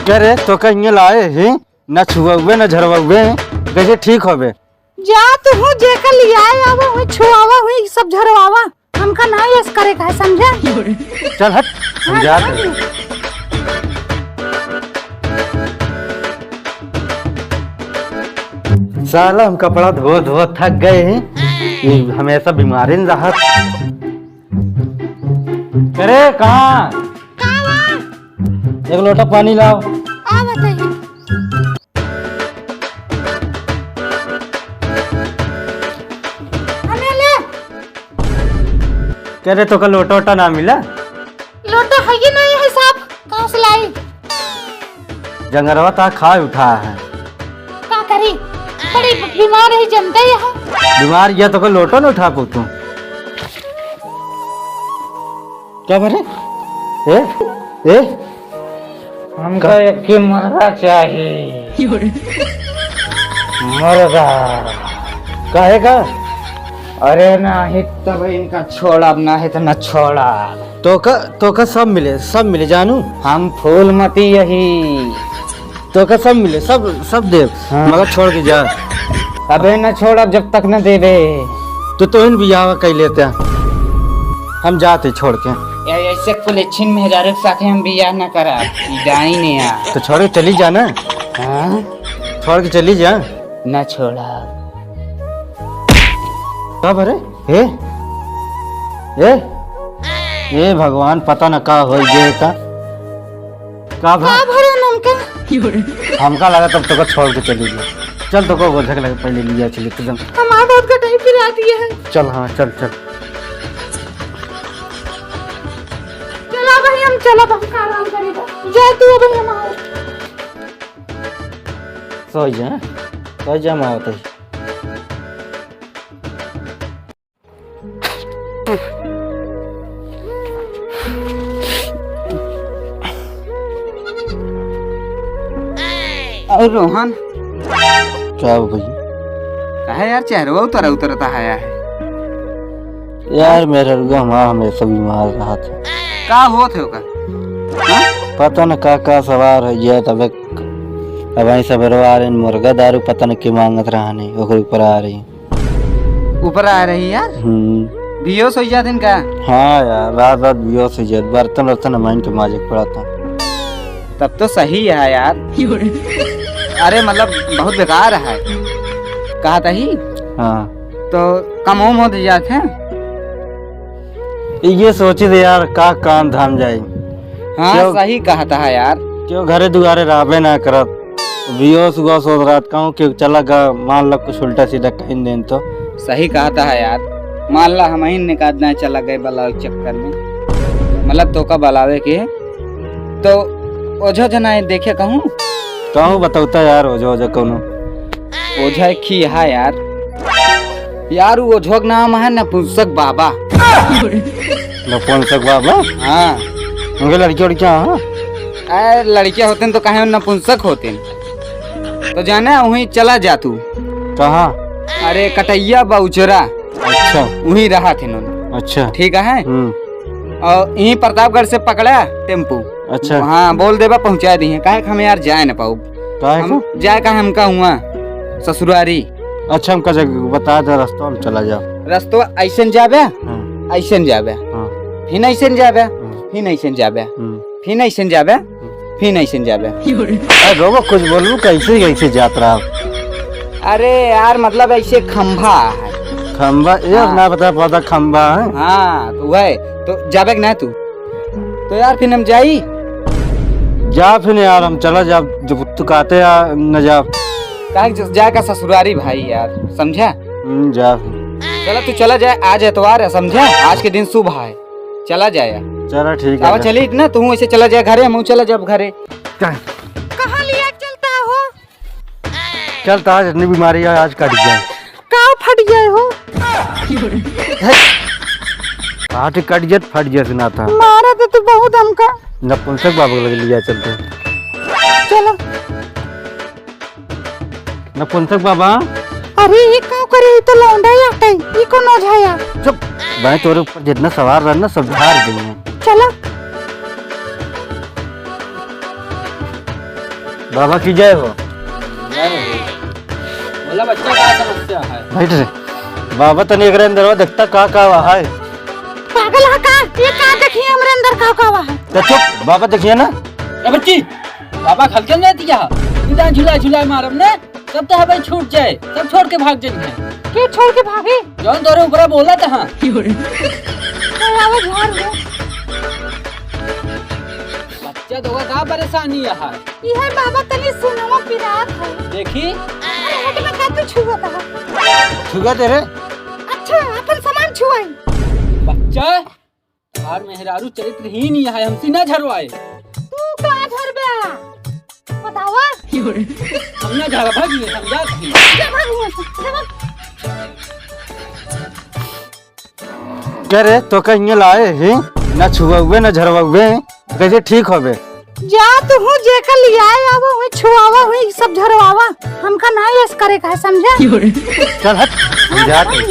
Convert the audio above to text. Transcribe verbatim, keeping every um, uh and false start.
का रे, तोका इहाँ लाए ही, न छुआवे, न झरवावे, कैसे ठीक होबे? जा तू हूँ, जेका लियाए आवा हुई, छुआवा हुई, सब झरवावा। हमका ना यस करे का है, समझा? चल हट, हम हाँ, जात जा हैं। तू। साला हम कपड़ा धो धो थक गए हैं, ये हमेशा बीमारी में रहत। अरे कहाँ? का बा? एक लोटा पानी लाओ। आ बताइए। अरे ले। कह रहे तो का लोटा वोटा ना मिला? लोटा है ही नहीं है साहब, कहाँ से लाई? जंगरवा ता खाए उठा है। का करी, बड़ी बीमार है, जनते ही है। बीमार गया तो का लोटो न उठा पो तू। का भरे? ए? ए? हमका का? एक के मरा चाहिए। मरदा। काहे का? अरे नाही तब इनका छोड़ब, नाही तो न छोड़ब। तोका, तोका सब मिले, सब मिले जानू। हम फूलमती यही। तोका सब मिले, सब, सब देब, हाँ। मगर छोड़ के जा। अबे न छोड़ब जब तक न देबे। तो तोहिन बियाह कइ लेते हैं, हम जाते छोड़ के। या ऐसे कुलेच्छिन मेहरारू के साथे हम बियाह न करब, ई डाइन या। तो छोड़ के चली जा ना। हाँ? छोड़ के चली जा। न छोड़ब। का भरे? ए? ए? ए भगवान, पता न का होइ गए का। का भा-, का भरे हमका? हमका लगा तब तोका छोड़ के चली गई। चल तोका ओझा के लगे पहले लिया चली एकदम। हमार बहुत गटई पिरात है। चल, हाँ, चल, चल। चला भाई, हम चला, बहुत आराम करेगा। जा तू भाई, हम आओ। सो जा, सो जा, हम आवत है। और रोहन, का हो भैया? काहे यार, चेहरवा उतरा उतरता है यार? यार, मेहररुआ हमार हमेशा बीमार रहत है। का होत है ओकर? हाँ? पता न का का सवार हो गया, तबे अबहीं सबेरवा आ रही, मुर्गा दारू पता न के मांगत रहनी, ओकर ऊपर आ रही। ऊपर आ रही यार? हम्म। बेहोश होइ जात हैं का? हाँ यार, रात रात बेहोश होइ जात, बर्तन वर्तन हमाइन के माजे के पड़त है। तब तो सही है यार। अरे मतलब बहुत बेकार है। कहा था ही? हाँ। तो कम उम हो जात है? ये सोची थे यार, का काम धाम जाई। हाँ, क्यों? सही कहत है यार। क्यों घरे दुआरे रहबे ना करत, बेहोश उहोश होत रहत, कहूँ कि चला गा, मान ला कुछ उल्टा सीधा कहीं देन तो। सही कहत है यार, मान ला हमहिन निकाल ना चला गए बलावे के चक्कर में, मतलब तोका बलावे के, तो ओझा जना देखे कहूँ। कहूँ बतौता यार, ओझा ओझा कौनो। ओझा एक ही है यार। यार, वो ओझवा के नाम है नपुंसक बाबा। नपुंसक बाबा? हाँ। उनके लड़की उड़कियाँ हैं? अरे, लड़कियाँ होते हैं तो काहे नपुंसक होते हैं? तो जाने, वहीं चला जा तू। कहाँ? अरे, कटैया बहुचरा। अच्छा। वहीं रहा थे उन्होंने। अच्छा। ठीक है? हम्म। और यहीं प्रतापगढ़ से पकड़ा टेम्पू। अच्छा। हाँ, बोल देबा पहुँचा दी है। काहे कि हम यार जाए ना पाउब। काहे हम को? जाए का हमका हुआ ससुरारी। अच्छा, हमका जगह बता दे, रस्तवा में चला जाओ। रस्तवा ऐसन जाबे, हाँ। ऐसन जाबे, हाँ। फिन ऐसन जाबे, हाँ। फिन ऐसन जाबे, हम्म। फिन ऐसन जाबे, हम्म। फिन ऐसन जाबे। अरे रोबो, कुछ बोलू, कैसे कैसे जात रहा? अरे यार, मतलब ऐसे खंभा है। खंभा? ये हाँ। ना बता पाता खंभा है। हाँ, तो वह है। तो जाबे कि ना तू? तो यार, फिर हम जाई? जा फिर यार, हम चला जा, जब तू कहते यार, न जा। काहे कि जाए का ससुरारी भाई यार, समझा? हम्म, जा फिर। चला, तू चला जाए, आज एतवार है, समझा? आज के दिन शुभ है, चला जाए। चला, ठीक है, आवा, जा। चली ना, तू ऐसे चला जाए घरे, हम चला जाब घरे। का? कहाँ लिया चलता हो? चल, तार जितनी बीमारी है, आज कट जाए। का फट गए हो? हाथ कट जाए, फट जाए सुनाता। मारा तो तू बहुत हमका। नपुंसक बाबा के लगे लिया चलते हैं। चलो। नपुंसक बाबा। अरे, ये का करे? ये तो लौंडा ही आटे। ये कौन ओझा या? चुप। भाई, तोरे ऊपर जितना सवार रहना, सब झाड़ देंगे। चलो। बाबा की जय हो। बोला बच्चा, का समस्या है? बैठ रे। बाबा तनी एकरे अंदरवा देखता का का है। पागल है का? ये का देखिए हमरे अंदर का का है? तो चुप, बाबा देखिए ना। ए बच्ची, बाबा खलकन जाती है। इधर झूला झूला मारब ने, सब तो हवाई छूट जाए, सब छोड़ के भाग जाइए। के छोड़ के भागे? जौन तोरे ऊपर बोला था। तो आवे झाड़ दे। बच्चा दोगा का परेशानी है? इहे बाबा तनी सुनवा पिरात है। देखी? अरे हट में का तू छुआ था? छुआ दे रे। अच्छा, अपन सामान छुआई। बच्चा, तार मेहरारू चरित्रहीन ही है, हमसे ना झरवाए। तू का झरबे? बतावा। हम ना झरबा भी समझा थी। झरबा भी, झरबा। क्या रे, तो कहीं लाए ही ना छुआ हुए ना झरवा हुए, कैसे ठीक होबे? जा तू जेकर लियाए आवा, वही छुआवा, वही सब झरवावा। हमका ना ऐस करे का है, समझा? चल हट, हम जात हई।